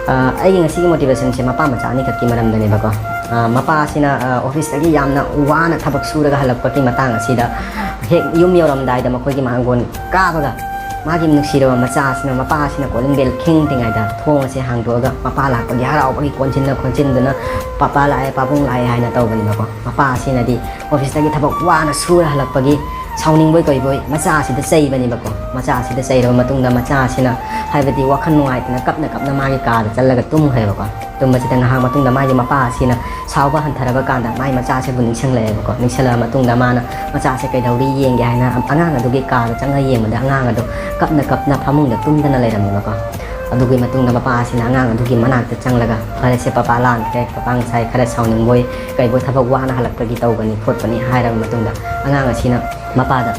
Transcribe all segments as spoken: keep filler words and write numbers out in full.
ꯑ, ꯑꯩꯒꯤ ꯉꯁꯤꯒꯤ motivation ꯁꯦ ꯃꯄꯥ ꯃꯆꯥ ꯑꯅꯤꯈꯛꯀꯤ ꯃꯔꯝꯗꯅꯦꯕꯀꯣ꯫ ꯑ, ꯃꯄꯥ ꯑꯁꯤꯅ, ꯑ, office ꯇꯒꯤ ꯌꯥꯝꯅ ꯋꯥꯅ ꯊꯕꯛ ꯁꯨꯔꯒ ꯍꯜꯂꯛꯄꯒꯤ ꯃꯇꯥꯡ ꯑꯁꯤꯗ, ꯍꯦꯛ ꯌꯨꯝ ꯌꯧꯔꯝꯗꯥꯏꯗ ꯃꯈꯣꯏꯒꯤ ꯃꯥꯡꯒꯣꯟ ꯀꯥꯕꯒ, ꯃꯥꯒꯤ ꯅꯨꯡꯁꯤꯔꯕ ꯃꯆꯥ ꯑꯁꯤꯅ, ꯃꯄꯥ ꯑꯁꯤꯅ calling bell ꯈꯤꯡꯗ꯭ꯔꯤꯉꯩꯗ ꯊꯣꯡ ꯑꯁꯦ ꯍꯥꯡꯗꯣꯛꯑꯒ, ꯃꯄꯥ ꯂꯥꯛꯄꯒꯤ ꯍꯔꯥꯎꯕꯒꯤ ꯀꯣꯟꯁꯤꯟꯅ ꯈꯣꯟꯖꯤꯟꯗꯨꯅ, "ꯄꯥꯄꯥ ꯂꯥꯛꯑꯦ, ꯄꯥꯕꯨꯡ ꯂꯥꯛꯑꯦ" ꯍꯥꯏꯅ ꯇꯧꯕꯅꯦꯕꯀꯣ꯫ ꯃꯄꯥ ꯑꯁꯤꯅꯗꯤ office ꯇꯒꯤ ꯊꯕꯛ ꯋꯥꯅ ꯁꯨꯔ ꯍꯜꯂꯛꯄꯒꯤ ꯁꯥꯎꯅꯤꯡꯕꯣꯏ ꯀꯩꯕꯣꯏ ꯃꯆꯥ ꯑꯁꯤꯗ ꯆꯩꯕꯅꯦꯕꯀꯣ꯫ ꯃꯆꯥ ꯑꯁꯤꯗ ꯆꯩꯔꯕ ꯃꯇꯨꯡꯗ, ꯃꯆꯥ ꯑꯁꯤꯅ, ꯍꯥꯏꯕꯗꯤ, ꯋꯥꯈꯜ ꯅꯨꯡꯉꯥꯏꯇꯅ ꯀꯞꯅ ꯀꯞꯅ ꯃꯥꯒꯤ ꯀꯥꯗ ꯆꯠꯂꯒ ꯇꯨꯝꯈ꯭ꯔꯦꯕꯀꯣ꯫ ꯇꯨꯝꯕꯁꯤꯗ ꯉꯥꯏꯍꯥꯛ ꯃꯇꯨꯡꯗ ꯃꯥꯒꯤ ꯃꯄꯥ ꯑꯁꯤꯅ ꯁꯥꯎꯕ ꯍꯟꯊꯔꯕ ꯀꯥꯟꯗ, ꯃꯥꯒꯤ ꯃꯆꯥꯁꯤꯕꯨ ꯅꯤꯡꯁꯤꯡꯂꯛꯑꯦꯕꯀꯣ꯫ ꯅꯤꯡꯁꯤꯡꯂꯛꯑ ꯃꯇꯨꯡꯗ ꯃꯥꯅ ꯃꯆꯥꯁꯦ ꯀꯩꯗꯧꯔꯤ ꯌꯦꯡꯒꯦ ꯍꯥꯏꯅ ꯑꯉꯥꯡ ꯑꯗꯨꯒꯤ ꯀꯥꯗ ꯆꯪꯉ ꯌꯦꯡꯕꯗ, ꯑꯉꯥꯡ ꯑꯗꯨ ꯀꯞꯅ ꯀꯞꯅ ꯐꯃꯨꯡꯗ ꯇꯨꯝꯗꯅ ꯂꯩꯔꯝꯃꯦꯕꯀꯣ꯫ ꯑꯗꯨꯒꯤ ꯃꯇꯨꯡꯗ ꯃꯄꯥ ꯑꯁꯤꯅ ꯑꯉꯥꯡ ꯑꯗꯨꯒꯤ ꯃꯅꯥꯛꯇ ꯆꯪꯂꯒ, "ꯐꯔꯦꯁꯦ, ꯄꯄꯥ ꯂꯥꯛꯈ꯭ꯔꯦ, ꯄꯄꯥ ꯉꯁꯥꯏ ꯈꯔ ꯁꯥꯎꯅꯤꯡꯕꯣꯏ ꯀꯩꯕꯣꯏ ꯊꯕꯛ ꯋꯥꯅ ꯍꯜꯂꯛꯄꯒꯤ ꯇꯧꯕꯅꯤ ꯈꯣꯠꯄꯅꯤ" ꯍꯥꯏꯔꯕ ꯃꯇꯨꯡꯗ, ꯑꯉꯥꯡ ꯑꯁꯤꯅ ꯃꯄꯥꯗ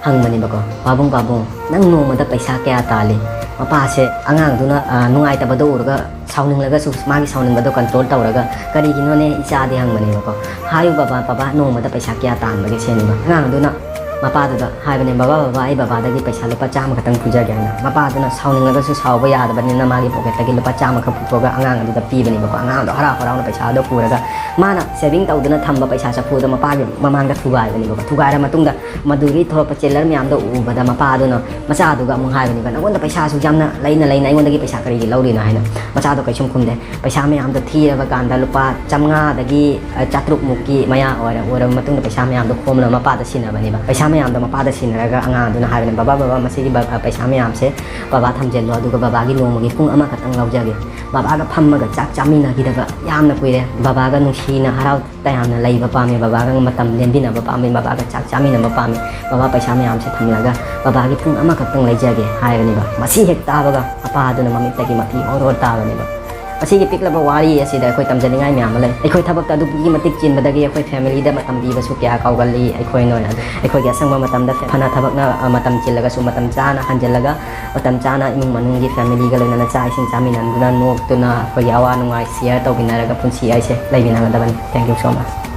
ꯍꯪꯕꯅꯦꯕꯀꯣ, "ꯄꯥꯕꯨꯡ, ꯄꯥꯕꯨꯡ, ꯅꯪ ꯅꯣꯡꯃꯗ ꯄꯩꯁꯥ ꯀꯌꯥ ꯇꯥꯜꯂꯤ?" ꯃꯄꯥꯁꯦ ꯑꯉꯥꯡꯗꯨꯅ, ꯑ, ꯅꯨꯡꯉꯥꯏꯇꯕꯗꯣ ꯎꯔꯒ, ꯁꯥꯎꯅꯤꯡꯂꯒꯁꯨ ꯃꯥꯒꯤ ꯁꯥꯎꯅꯤꯡꯕꯗꯣ control ꯇꯧꯔꯒ, "ꯀꯔꯤꯒꯤꯅꯣꯅꯦ ꯏꯆꯥꯗꯤ?" ꯍꯪꯕꯅꯦꯕꯀꯣ꯫ "ꯍꯥꯏꯌꯨ ꯕꯕꯥ, ꯕꯕꯥ ꯅꯣꯡꯃꯗ ꯄꯩꯁꯥ ꯀꯌꯥ ꯇꯥꯟꯕꯒꯦ ꯁꯦꯟꯕ?" ꯑꯉꯥꯡꯗꯨꯅ ꯃꯄꯥꯗꯨꯗ ꯍꯥꯏꯕꯅꯦ, "ꯕꯕꯥ, ꯕꯕꯥ, ꯑꯩ ꯕꯕꯥꯗꯒꯤ ꯄꯩꯁꯥ ꯂꯨꯄꯥ ꯆꯥꯝꯃ ꯈꯛꯇꯪ ꯄꯨꯖꯒꯦ" ꯍꯥꯏꯅ꯫ ꯃꯄꯥꯗꯨꯅ ꯁꯥꯎꯅꯤꯡꯉꯒꯁꯨ ꯁꯥꯎꯕ ꯌꯥꯗꯕꯅꯤꯅ ꯃꯥꯒꯤ pocket ꯇꯒꯤ ꯂꯨꯄꯥ ꯆꯥꯝꯃ ꯈꯛ ꯄꯨꯊꯣꯛꯑꯒ ꯑꯉꯥꯡ ꯑꯗꯨꯗ ꯄꯤꯕꯅꯦꯕꯀꯣ꯫ ꯑꯉꯥꯡꯗꯣ ꯍꯔꯥꯎ ꯍꯔꯥꯎꯅ ꯄꯩꯁꯥꯗꯣ ꯄꯨꯔꯒ, ꯃꯥꯅ saving ꯇꯧꯗꯨꯅ ꯊꯝꯕ ꯄꯩꯁꯥ ꯆꯐꯨꯗꯣ ꯃꯄꯥꯒꯤ ꯃꯃꯥꯡꯗ ꯊꯨꯒꯥꯏꯕꯅꯦꯕꯀꯣ꯫ ꯊꯨꯒꯥꯏꯔ ꯃꯇꯨꯡꯗ ꯃꯗꯨꯗꯒꯤ ꯊꯣꯛꯂꯛꯄ ꯆꯤꯜꯂꯔ ꯃꯌꯥꯝꯗꯣ ꯎꯕꯗ ꯃꯄꯥꯗꯨꯅ ꯃꯆꯥꯗꯨꯒ ꯑꯃꯨꯛ ꯍꯥꯏꯕꯅꯦꯕ, "ꯅꯉꯣꯟꯗ ꯄꯩꯁꯥ ꯑꯁꯨꯛ ꯌꯥꯝꯅ ꯂꯩꯅ ꯂꯩꯅ ꯑꯩꯉꯣꯟꯗꯒꯤ ꯄꯩꯁꯥ ꯀꯔꯤꯒꯤ ꯂꯧꯔꯤꯅꯣ?" ꯍꯥꯏꯅ꯫ ꯃꯆꯥꯗꯣ ꯀꯩꯁꯨꯝ ꯈꯨꯝꯗꯦ꯫ ꯄꯩꯁꯥ ꯃꯌꯥꯝꯗꯣ ꯊꯤꯔꯕ ꯀꯥꯟꯗ ꯂꯨꯄꯥ ꯆꯥꯝꯃꯉꯥꯗꯒꯤ, ꯑ, ꯆꯥꯇ꯭ꯔꯨꯛ ꯃꯨꯛꯀꯤ ꯃꯌꯥ ꯑꯣꯏꯔ-, ꯑꯣꯏꯔꯕ ꯃꯇꯨꯡꯗ ꯄꯩꯁꯥ ꯃꯌꯥꯝꯗꯣ ꯈꯣꯝꯂꯒ ꯃꯄꯥꯗ ꯁꯤꯟꯅꯕꯅꯦꯕ꯫ ꯄꯩꯁꯥ ꯃꯌꯥꯝꯗꯣ ꯃꯄꯥꯗ ꯁꯤꯟꯅꯔꯒ ꯑꯉꯥꯡꯗꯨꯅ ꯍꯥꯏꯕꯅꯦ, "ꯕꯕꯥ, ꯕꯕꯥ, ꯃꯁꯤꯒꯤ ꯕ-, ꯑ, ꯄꯩꯁꯥ ꯃꯌꯥꯝꯁꯦ ꯕꯕꯥ ꯊꯝꯖꯤꯜꯂꯣ, ꯑꯗꯨꯒ ꯕꯕꯥꯒꯤ ꯅꯣꯡꯃꯒꯤ ꯄꯨꯡ ꯑꯃꯈꯛꯇꯪ ꯂꯧꯖꯒꯦ꯫ ꯕꯕꯥꯒ ꯐꯝꯃꯒ ꯆꯥꯛ ꯆꯥꯃꯤꯟꯅꯈꯤꯗꯕ ꯌꯥꯝꯅ ꯀꯨꯏꯔꯦ꯫ ꯕꯕꯥꯒ ꯅꯨꯡꯁꯤꯅ ꯍꯔꯥꯎ ꯇꯌꯥꯝꯅ ꯂꯩꯕ ꯄꯥꯝꯃꯤ, ꯕꯕꯥꯒ ꯃꯇꯝ ꯂꯦꯟꯃꯤꯟꯅꯕ ꯄꯥꯝꯃꯤ, ꯕꯕꯥꯒ ꯆꯥꯛ ꯆꯥꯃꯤꯟꯅꯕ ꯄꯥꯝꯃꯤ꯫ ꯕꯕꯥ, ꯄꯩꯁꯥ ꯃꯌꯥꯝꯁꯦ ꯊꯝꯂꯒ ꯕꯕꯥꯒꯤ ꯄꯨꯡ ꯑꯃꯈꯛꯇꯪ ꯂꯩꯖꯒꯦ" ꯍꯥꯏꯕꯅꯦꯕ꯫ ꯃꯁꯤ ꯍꯦꯛ ꯇꯥꯕꯒ ꯃꯄꯥꯗꯨꯅ ꯃꯃꯤꯠꯇꯒꯤ ꯃꯄꯤ ꯑꯣꯔ ꯑꯣꯔ ꯇꯥꯕꯅꯦꯕ꯫ ꯃꯁꯤꯒꯤ ꯄꯤꯛꯂꯕ ꯋꯥꯔꯤ ꯑꯁꯤꯗ ꯑꯩꯈꯣꯏ ꯇꯝꯖꯅꯤꯡꯉꯥꯏ ꯃꯌꯥꯝ ꯑꯃ ꯂꯩ꯫ ꯑꯩꯈꯣꯏ ꯊꯕꯛꯇ ꯑꯗꯨꯛꯀꯤ ꯃꯇꯤꯛ ꯆꯤꯟꯕꯗꯒꯤ ꯑꯩꯈꯣꯏ family ꯗ ꯃꯇꯝ ꯄꯤꯕꯁꯨ ꯀꯌꯥ ꯀꯥꯎꯒꯜꯂꯤ꯫ ꯑꯩꯈꯣꯏ ꯅꯣꯏ ꯑꯗꯨ ꯑꯩꯈꯣꯏꯒꯤ ꯑꯁꯪꯕ ꯃꯇꯝꯗ ꯐꯅ ꯊꯕꯛꯅ, ꯑ, ꯃꯇꯝ ꯆꯤꯜꯂꯒꯁꯨ ꯃꯇꯝ ꯆꯥꯅ ꯍꯟꯖꯤꯜꯂꯒ, ꯃꯇꯝ ꯆꯥꯅ ꯏꯃꯨꯡ ꯃꯅꯨꯡꯒꯤ family ꯒ ꯂꯣꯏꯅꯅ ꯆꯥꯛ ꯏꯁꯤꯡ ꯆꯥꯃꯤꯟꯅꯗꯨꯅ, ꯅꯣꯛꯇꯨꯅ, ꯑꯩꯈꯣꯏꯒꯤ ꯑꯋꯥ ꯅꯨꯡꯉꯥꯏ share ꯇꯧꯃꯤꯟꯅꯔꯒ ꯄꯨꯟꯁꯤ ꯍꯥꯏꯁꯦ ꯂꯩꯃꯤꯟꯅꯒꯗꯕꯅꯤ꯫ Thank you so much꯫